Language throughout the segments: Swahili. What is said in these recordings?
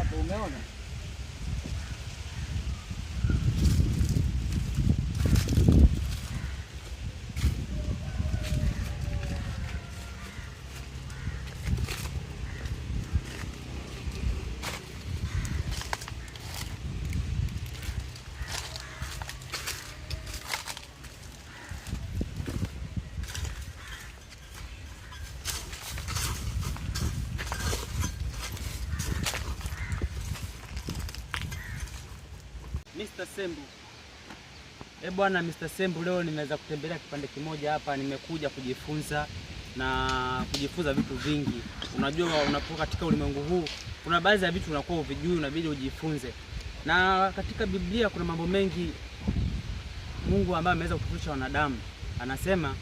Hapo umeona? Mr. Sembu. Eh, bwana Mr. Sembu, leo nimeweza kutembelea kipande kimoja hapa, nimekuja kujifunza na kujifunza vitu vingi. Unajua, unapokuwa katika ulimwengu huu kuna baadhi ya vitu unakuwa uvijui, unabidi ujifunze. Na katika Biblia kuna mambo mengi Mungu ambaye ameweza kutufundisha wanadamu. Anasema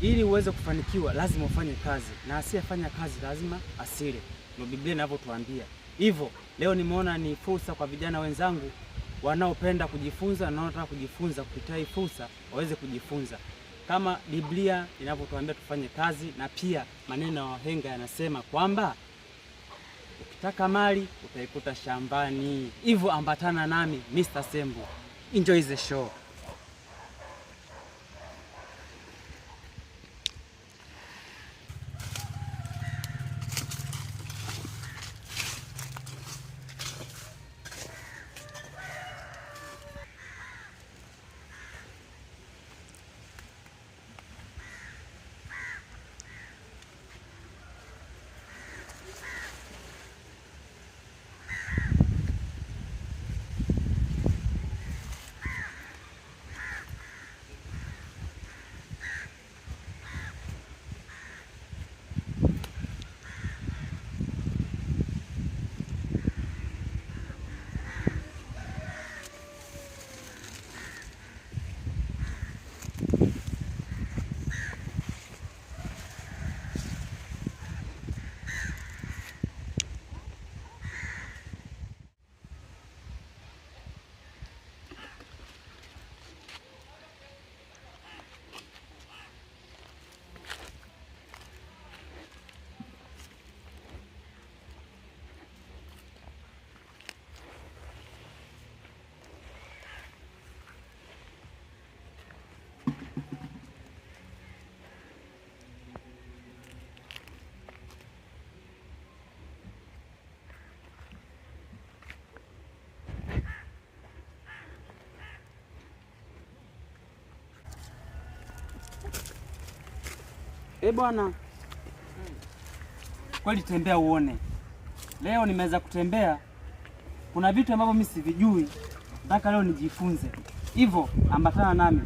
ili uweze kufanikiwa lazima ufanye kazi, na asiyefanya kazi lazima asile. Ndio Biblia inavyotuambia. Hivyo leo nimeona ni fursa kwa vijana wenzangu wanaopenda kujifunza na wanaotaka kujifunza kupitia hii fursa waweze kujifunza kama Biblia inavyotuambia tufanye kazi, na pia maneno ya wahenga yanasema kwamba ukitaka mali utaikuta shambani. Hivyo ambatana nami Mr. Sembu, enjoy the show. Eh, bwana, kweli tembea uone. Leo nimeweza kutembea, kuna vitu ambavyo mimi sivijui, nataka leo nijifunze. Hivyo ambatana nami.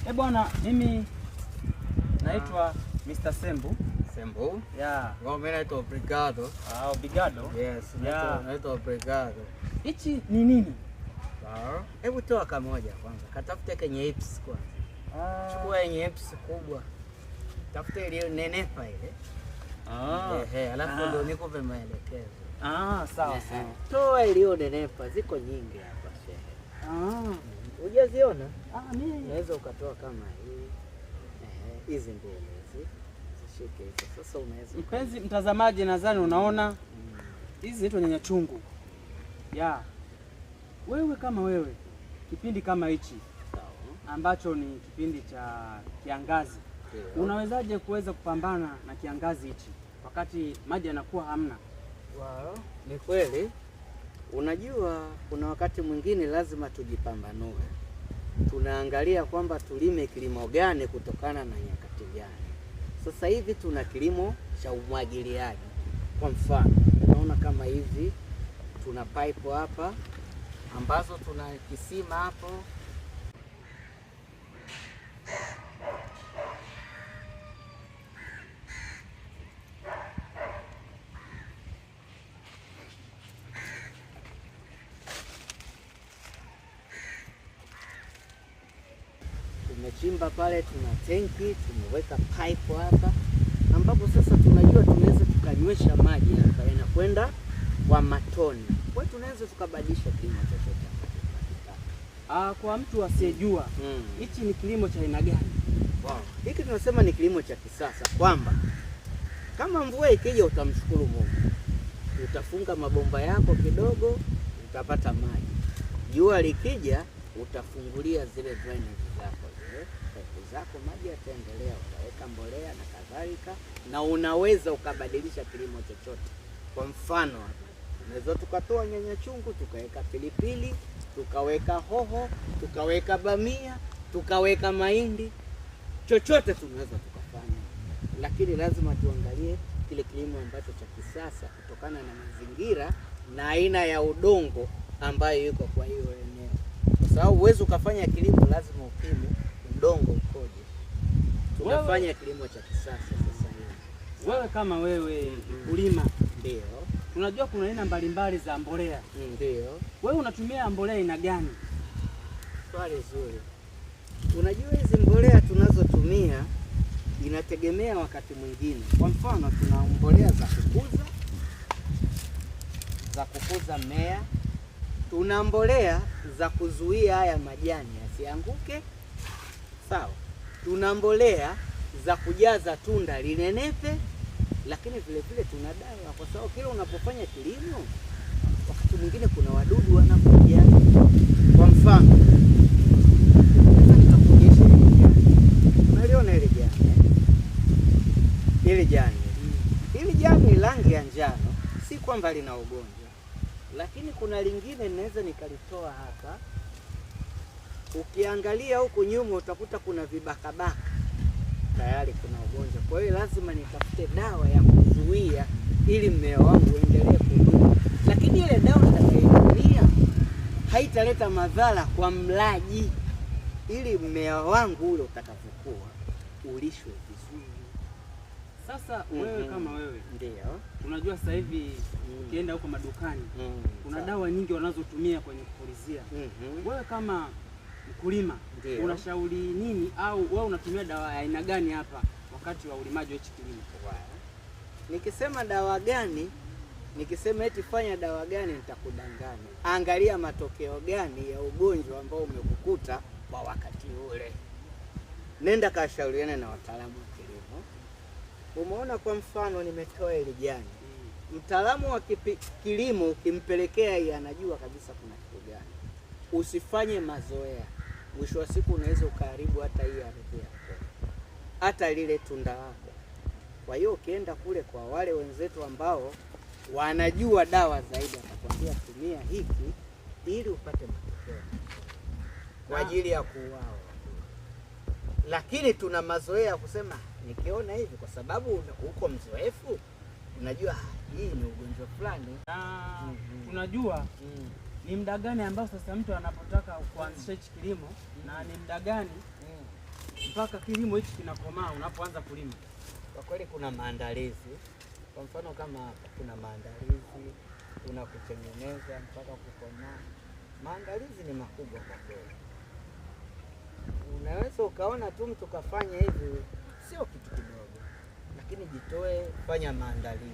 Eh bwana, mimi naitwa Mr. Sembu. Sembu? Yeah. Well, mimi naitwa Obrigado. Ah, Obrigado. Yes, Yeah. naitwa Obrigado. Hichi ni nini? Sawa. Hebu toa kamoja kwanza. Katafute kenye hips kwanza. Chukua yenye hips kubwa. Tafuta ile nenepa ile. Ah. Ehe, alafu Ah. ndio nikupe maelekezo. Ah, sawa sawa. Toa iliyo nenepa, ziko nyingi hapa shehe. Ah. Hujaziona? Ah, mimi Unaweza ukatoa kama hii. Ehe, hizi mbili hizi. Zishike hizo. Sasa unaweza mpenzi mtazamaji, nadhani unaona hizi zinaitwa nyanya chungu. Ya. Wewe kama wewe, kipindi kama hichi Sawa. ambacho ni kipindi cha kiangazi, Ndio. unawezaje kuweza kupambana na kiangazi hichi wakati maji yanakuwa hamna? Wow. Ni kweli. Unajua kuna wakati mwingine lazima tujipambanue. Tunaangalia kwamba tulime kilimo gani kutokana na nyakati gani. Sasa hivi tuna kilimo cha umwagiliaji. Kwa mfano, unaona kama hivi tuna pipe hapa ambazo tuna kisima hapo. Tumechimba pale, tuna tenki, tumeweka pipe hapa ambapo sasa tunajua tunaweza tukanywesha maji hapa yanakwenda kwa matone. Kwa hiyo tunaweza tukabadilisha kilimo chochote ambacho tunakitaka. Ah, kwa mtu asiyejua hichi ni kilimo cha aina gani? Wow. Hiki tunasema ni kilimo cha kisasa kwamba kama mvua ikija utamshukuru Mungu, Utafunga mabomba yako kidogo, utapata maji. Jua likija, utafungulia zile drainage zako, zile pipe zako, maji yataendelea, utaweka mbolea na kadhalika, na unaweza ukabadilisha kilimo chochote. Kwa mfano hapa unaweza tukatoa nyanya chungu, tukaweka pilipili, tukaweka hoho, tukaweka bamia, tukaweka mahindi, chochote tunaweza tukafanya, lakini lazima tuangalie kile kilimo ambacho cha kisasa kutokana na mazingira na aina ya udongo ambayo yuko kwa hiyo eneo, kwa sababu huwezi ukafanya kilimo, lazima upime udongo ukoje. Tunafanya kilimo cha kisasa sasa hivi. Wewe kama wewe mkulima, Ndio, unajua kuna aina mbalimbali za mbolea. ndio. Wewe unatumia mbolea aina gani? Swali zuri. Unajua hizi mbolea tunazotumia inategemea wakati mwingine. Kwa mfano tuna mbolea za kukuza mmea, tuna mbolea za kuzuia haya majani yasianguke, sawa. Tuna mbolea za kujaza tunda linenepe, lakini vile vile tuna dawa, kwa sababu kila unapofanya kilimo, wakati mwingine kuna wadudu wanakuja. Kwa mfano sasa nitakuonyesha hili jani. Unaliona hili jani? Hili jani. Hili jani rangi ya njano, si kwamba lina ugonjwa, lakini kuna lingine naweza nikalitoa hapa. Ukiangalia huku nyuma utakuta kuna vibakabaka, tayari kuna ugonjwa. Kwa hiyo lazima nitafute dawa ya kuzuia ili mmea wangu uendelee kudumu, lakini ile dawa nitakayoitumia haitaleta madhara kwa mlaji, ili mmea wangu ule utakavyokuwa ulishwe vizuri. Sasa wewe kama wewe, Ndio. unajua sasa hivi ukienda huko madukani kuna dawa nyingi wanazotumia kwenye kupulizia. Wewe kama mkulima unashauri nini, au wewe unatumia dawa ya aina gani hapa wakati wa ulimaji wa hichi kilimo? Nikisema dawa gani, nikisema eti fanya dawa gani, nitakudanganya. Angalia matokeo gani ya ugonjwa ambao umekukuta kwa wakati ule. Nenda kashauriane na wataalamu wa kilimo. Umeona, kwa mfano nimetoa hili jani, mtaalamu wa kilimo ukimpelekea yeye anajua kabisa kuna kitu gani. Usifanye mazoea, mwisho wa siku unaweza ukaharibu hata hii ardhi yako, hata lile tunda lako. Kwa hiyo ukienda kule kwa wale wenzetu ambao wanajua dawa zaidi, atakwambia tumia hiki ili upate matokeo kwa ajili ya kuuawa. Lakini tuna mazoea ya kusema nikiona hivi, kwa sababu uko mzoefu, unajua hii ni ugonjwa fulani. Na tunajua ni muda gani ambao sasa mtu anapotaka kuanzisha hichi kilimo na ni muda gani mpaka kilimo hichi kinakomaa unapoanza kulima. Kwa kweli kuna maandalizi. Kwa mfano kama hapa kuna maandalizi, kuna kutengeneza mpaka kukomaa. Maandalizi ni makubwa kwa kweli. Unaweza ukaona tu mtu kafanya hivi, sio kitu kidogo, lakini jitoe, fanya maandalizi.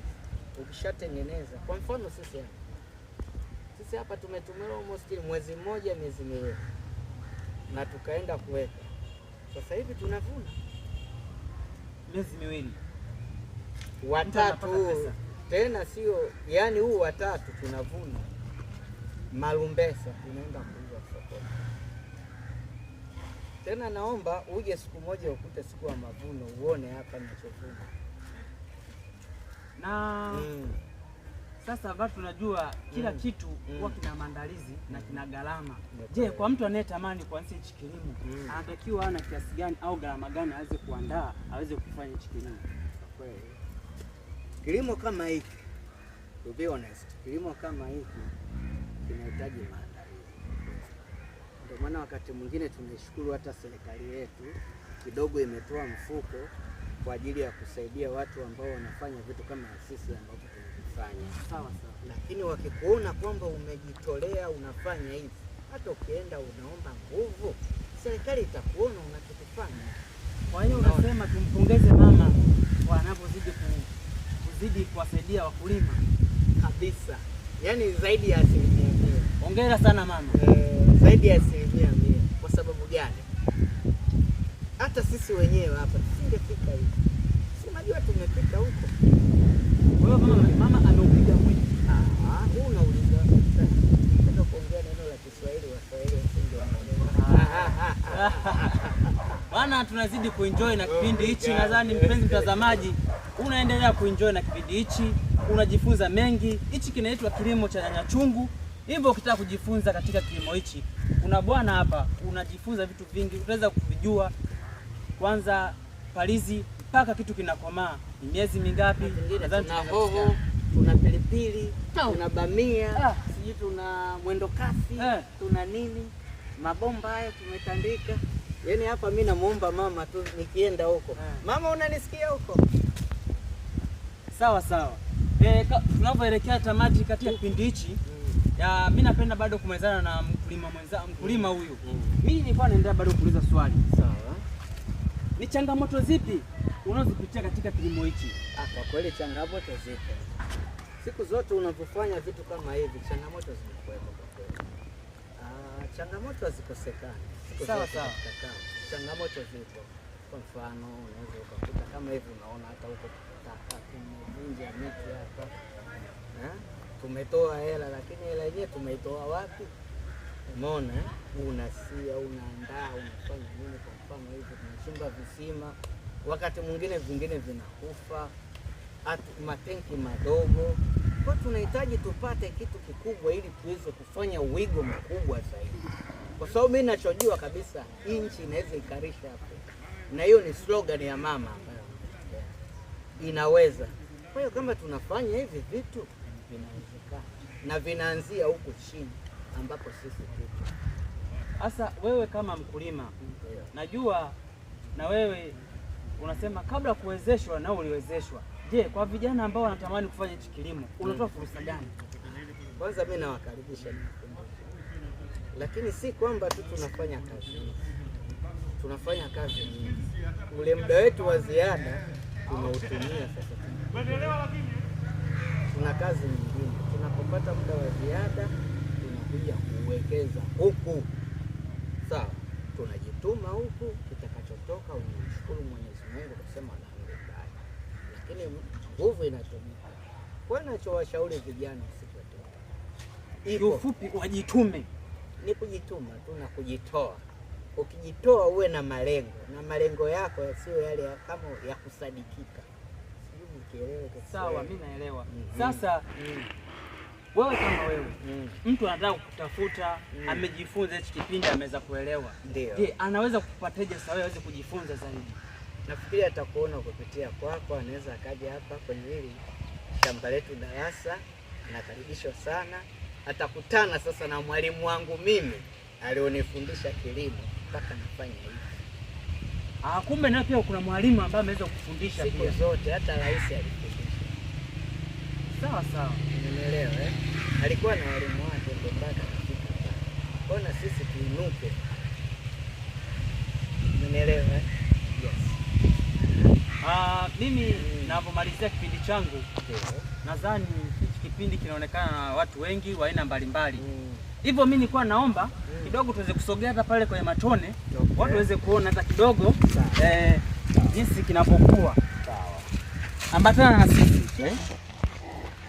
Ukishatengeneza, kwa mfano sisi hapa tumetumia almost mwezi mmoja, miezi miwili, na tukaenda kuweka. Sasa hivi tunavuna Miezi miwili watatu tena, sio yani huu watatu tunavuna malumbesa, tunaenda kuuza sokoni. Tena naomba uje siku moja ukute siku ya mavuno uone hapa ninachovuna. Na sasa bado tunajua kila kitu huwa kina maandalizi na kina gharama. Je, kwa mtu anayetamani kuanzisha hichi kilimo anatakiwa ana kiasi gani au gharama gani aweze kuandaa aweze kufanya hichi kilimo? Kweli kilimo kama hiki, to be honest, kilimo kama hiki kinahitaji maandalizi. Ndio maana wakati mwingine tunaishukuru hata serikali yetu kidogo imetoa mfuko kwa ajili ya kusaidia watu ambao wanafanya vitu kama sisi ambavyo tunavifanya. Sawa sawa. Lakini wakikuona kwamba umejitolea unafanya hivi, hata ukienda unaomba nguvu, serikali itakuona unachokifanya. Kwa hiyo unasema tumpongeze mama kwa anapozidi kuzidi kuwasaidia wakulima kabisa, yaani zaidi ya 100%. Hongera sana mama. Zaidi ya 100%. Kwa sababu gani? Hata sisi wenyewe hapa tusingefika hivi, si unajua tumefika huko. Kwa hiyo mama ameupiga mwingi. tunazidi kuenjoy na kipindi hichi. Nadhani mpenzi mtazamaji unaendelea kuenjoy na kipindi hichi, unajifunza mengi. Hichi kinaitwa kilimo cha nyanya chungu. Hivyo ukitaka kujifunza katika kilimo hichi, kuna bwana hapa, unajifunza vitu vingi, utaweza kuvijua. Kwanza palizi mpaka kitu kinakomaa ni miezi mingapi? Nadhani tuna hoho, tuna pilipili, tuna bamia, sijui tuna mwendo kasi, tuna nini, mabomba hayo tumetandika. Yaani hapa mimi namuomba mama tu nikienda huko. Mama unanisikia huko? Sawa sawa. Tunapoelekea tamati katika kipindi hichi, mimi napenda bado kumalizana na mkulima mwenza, mkulima huyu. Mimi nilikuwa naendelea bado kuuliza swali. Sawa. Ni changamoto zipi unazopitia katika kilimo hichi? Kwa kweli changamoto zipo. Siku zote unapofanya vitu kama hivi changamoto zinakuwepo kwa kweli. Changamoto hazikosekani. Sawa sawa. Changamoto zipo. Kwa mfano unaweza ukakuta kama hivi, unaona hata huko taka tumevunja miti hapa. Tumetoa hela, lakini hela yenyewe tumeitoa wapi? Umeona? Unasia, unaandaa, unafanya nini? Kwa mfano hivi tunachimba visima, wakati mwingine vingine vinakufa, matenki madogo. Kwa tunahitaji tupate kitu kikubwa ili tuweze kufanya uwigo mkubwa zaidi. Kwa sababu mimi ninachojua kabisa nchi inaweza ikarisha Afrika. Na hiyo ni slogan ya mama ambayo inaweza. Kwa hiyo kama tunafanya hivi vitu vinawezekana na vinaanzia huku chini ambapo sisi tupo. Sasa wewe kama mkulima, najua na wewe unasema kabla kuwezeshwa na uliwezeshwa. Je, kwa vijana ambao wanatamani kufanya hichi kilimo, unatoa fursa gani? Kwanza mimi nawakaribisha, lakini si kwamba tu tunafanya kazi. Tunafanya kazi nyingi. Ule muda wetu wa ziada tunautumia sasa. Tuna kazi nyingine. Tunapopata muda wa ziada tunakuja kuwekeza huku. Sawa, tunajituma huku, kitakachotoka unamshukuru Mwenyezi Mungu kusema alhamdulillah. Lakini nguvu inatumika. Kwa ninachowashauri vijana usikate. Kiufupi wajitume. Ni kujituma tu na kujitoa. Ukijitoa uwe na malengo, na malengo yako yasiyo yale ya kama ya kusadikika. Sijui nikielewe. Sawa, mimi naelewa. Sasa wewe kama wewe, mtu anataka kukutafuta, amejifunza hichi kipindi, ameweza kuelewa. Je, anaweza kukupateje sasa wewe aweze kujifunza zaidi? Nafikiri atakuona kupitia kwako, anaweza akaja hapa kwenye hili shamba letu darasa, anakaribishwa sana. Atakutana sasa na mwalimu wangu mimi alionifundisha kilimo mpaka nafanya hivi. Kumbe na pia kuna mwalimu ambaye ameweza kukufundisha pia. Siku zote hata rais alifundisha. Sawa sawa. Umeelewa eh? Alikuwa na walimu wake ndio mpaka akafika hapa. Kwa na sisi tuinuke. Umeelewa eh? Yes. Mimi ninapomalizia kipindi changu, nadhani hichi kipindi kinaonekana na watu wengi wa aina mbalimbali. Hivyo mimi nilikuwa naomba kidogo tuweze kusogea hata pale kwenye matone, watu waweze kuona hata kidogo jinsi kinapokuwa. Sawa. Ambatana na sisi.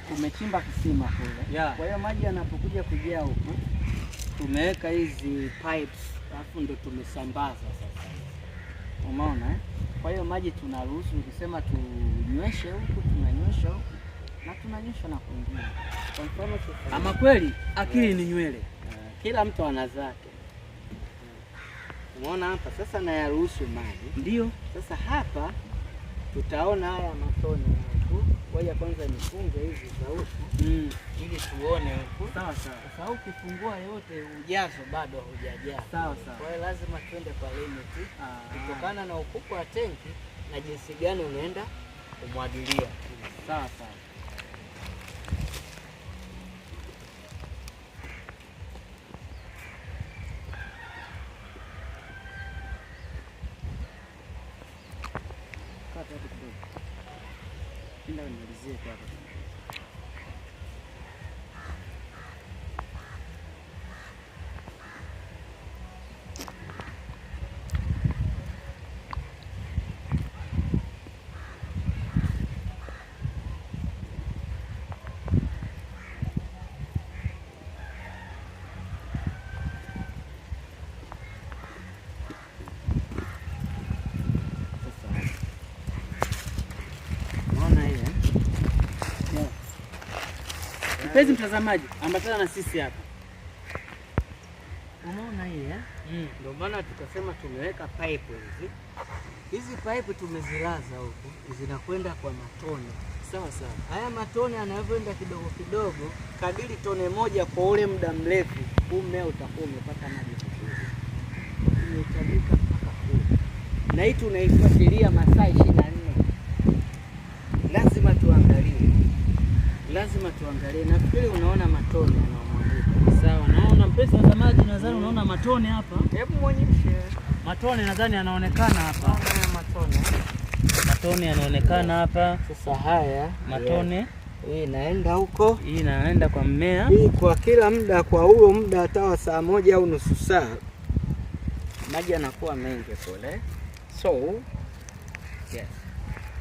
Tumechimba kisima kule. Kwa hiyo maji yanapokuja kujaa huku, tumeweka hizi pipes alafu ndo tumesambaza sasa. Umeona eh? Kwa hiyo maji tunaruhusu, ukisema tunyweshe huku, tunanywesha huku na tunanywesha na kwingine. Kwa mfano ama kweli akili ni nywele. Kila mtu ana zake. Umeona hapa sasa nayaruhusu maji. Ndio. Sasa hapa tutaona haya matone huku. Ngoja kwanza nifunge hizi za huku ili tuone huku. Sawa sawa. Sasa ukifungua yote ujazo bado hujajaa. Sawa sawa. Kwa hiyo lazima twende kwa limit kutokana na ukubwa wa tenki na jinsi gani unaenda kumwagilia. Sawa sawa. Kata hapo kidogo. Pinda nimalizie kwa hapa. Mpenzi mtazamaji, ambatana na sisi hapa. Umeona hii eh? Ndio maana tukasema tumeweka pipe hizi. Hizi pipe tumezilaza huku, zinakwenda kwa matone. Sawa sawa. Haya matone yanavyoenda kidogo kidogo, kadiri tone moja kwa ule muda mrefu, huu mmea utakuwa umepata maji vizuri. Imehitajika mpaka kule, na hii tunaifuatilia masaa 24. Lazima tuangalie, lazima tuangalie. Nafikiri unaona matone yanayomwagika. Sawa, naona mpenzi mtazamaji, nadhani unaona matone hapa. Hebu muonyeshe. Matone nadhani yanaonekana hapa. Haya matone. Matone yanaonekana hapa. Sasa haya Matone hii inaenda huko, hii inaenda kwa mmea. hii kwa kila muda, kwa huo muda hata wa saa moja au nusu saa, maji yanakuwa mengi kule. So yes,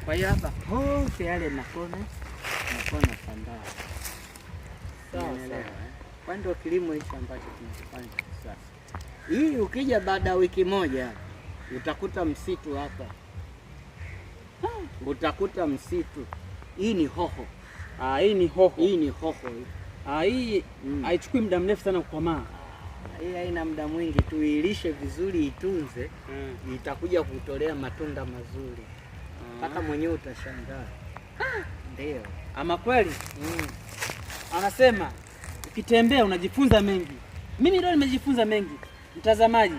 kwa hiyo hapa pote yale matone yanakuwa yanasambaa. Sawa Umeelewa, sawa. eh? Kwa ndio kilimo hicho ambacho tunakifanya sasa. Hii ukija baada ya wiki moja utakuta msitu hapa, utakuta msitu. Hii ni hoho, Ah, hii ni hoho. hii ni hoho hii. Ah, hii haichukui muda mrefu sana kukomaa. Hii haina muda mwingi tu, ilishe vizuri, itunze, itakuja kutolea matunda mazuri mpaka mwenyewe utashangaa. Ndio. Ama kweli anasema ukitembea unajifunza mengi. Mimi leo nimejifunza mengi. Mtazamaji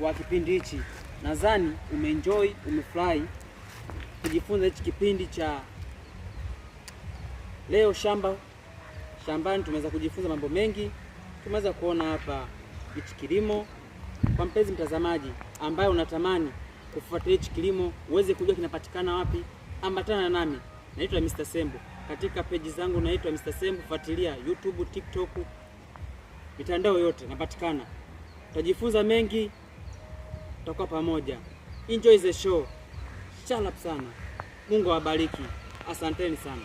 wa kipindi hichi, nadhani umeenjoy, umefurahi kujifunza hichi kipindi cha leo shambani. Tumeweza kujifunza mambo mengi, tumeweza kuona hapa hichi kilimo. Kwa mpenzi mtazamaji ambaye unatamani kufuatilia hichi kilimo uweze kujua kinapatikana wapi, ambatana nami. Naitwa Mr. Sembo. Katika peji zangu naitwa Mr. Sembo, fuatilia YouTube, TikTok, mitandao yote napatikana. Utajifunza mengi, tutakuwa pamoja. Enjoy the show. Shalap sana. Mungu awabariki. Asanteni sana.